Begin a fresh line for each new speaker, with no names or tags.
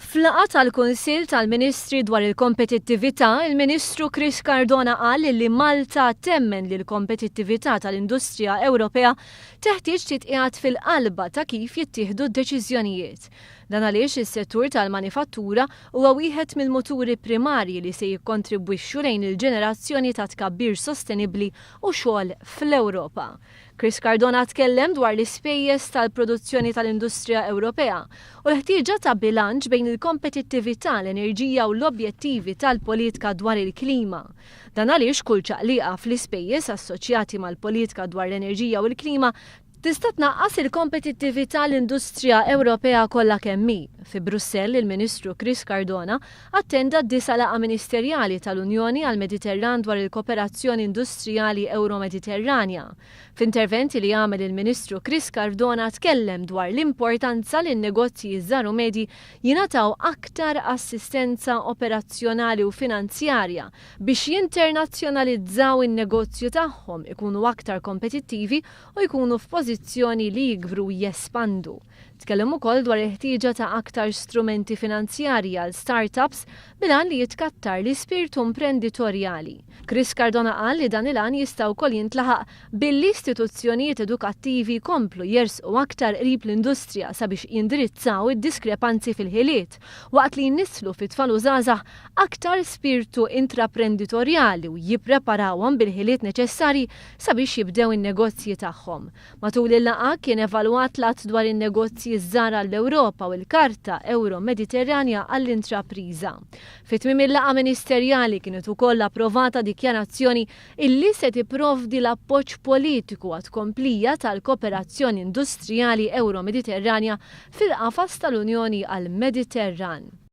F'laqgħa tal-Kunsill tal-Ministri dwar il-Kompetittività, il-Ministru Chris Cardona qal li Malta temmen li l-kompetittività tal-industrija Ewropea teħtieġ titqiegħed fil-qalba ta' kif jittieħdu d-deċiżjonijiet. Dan għaliex is-settur tal-manifattura huwa wieħed mill-muturi primarji li se jikkontribwixxu lejn il-ġenerazzjoni ta' tkabbir sostenibbli u xogħol fl-Ewropa. Chris Cardona tkellem dwar l-ispejjeż tal-produzzjoni tal-industrija Ewropea u l-ħtieġa ta' bilanċ bejn il-kompetittività, l-enerġija u l-objettivi tal-politka dwar il-klima. Dan għaliex kull ċaqliqa fl-ispejjeż assoċjati mal-politka dwar l-enerġija u l-klima tista' tnaqqas il-kompetittività l-industrija Ewropea kollha kemm hi. Fi Brussell, il-Ministru Chris Cardona attenda d-disa' laqgħa ministerjali tal-Unjoni għall-Mediterran dwar il-koperazzjoni industrijali Ewro-Mediterranja. F'intervent li għamel il-Ministru Chris Cardona tkellem dwar l-importanza li n-negozji żgħar u medji jingħataw aktar assistenza operazzjonali u finanzjarja biex jinternazzjonalizzaw in-negozju tagħhom, ikunu aktar kompetittivi u jkunu f'pożizzjoni li jikbru u jespandu. Tkellem ukoll dwar il-ħtieġa ta' aktar strumenti finanzjarji għal start-ups bil-għan li jitkattar l-ispirtu imprenditorjali. Chris Cardona qal li dan il-għan jista' wkoll jintlaħaq billi istituzzjonijiet edukattivi jkomplu jersqu aktar qrib l-industrija sabiex jindirizzaw id-diskrepanzi fil-ħiliet waqt li jnisslu fit-tfal u żgħażagħ aktar spirtu intraprenditorjali u jippreparawhom bil-ħiliet neċessarji sabiex jibdew in-negozji tagħhom. Matul il-laqgħa kien evalwat l-Att dwar in-Negozji ż-Żgħar għall-Ewropa u l-Karta Ewro-Mediterranja għall-Intrapriża. Fi tmiem il-laqgħa ministerjali kienet ukoll approvata dikjarazzjoni illi se tipprovdi l-appoġġ politiku għat-tkomplija tal-koperazzjoni industrijali Ewro-Mediterranja fil-qafas tal-Unjoni għall-Mediterran.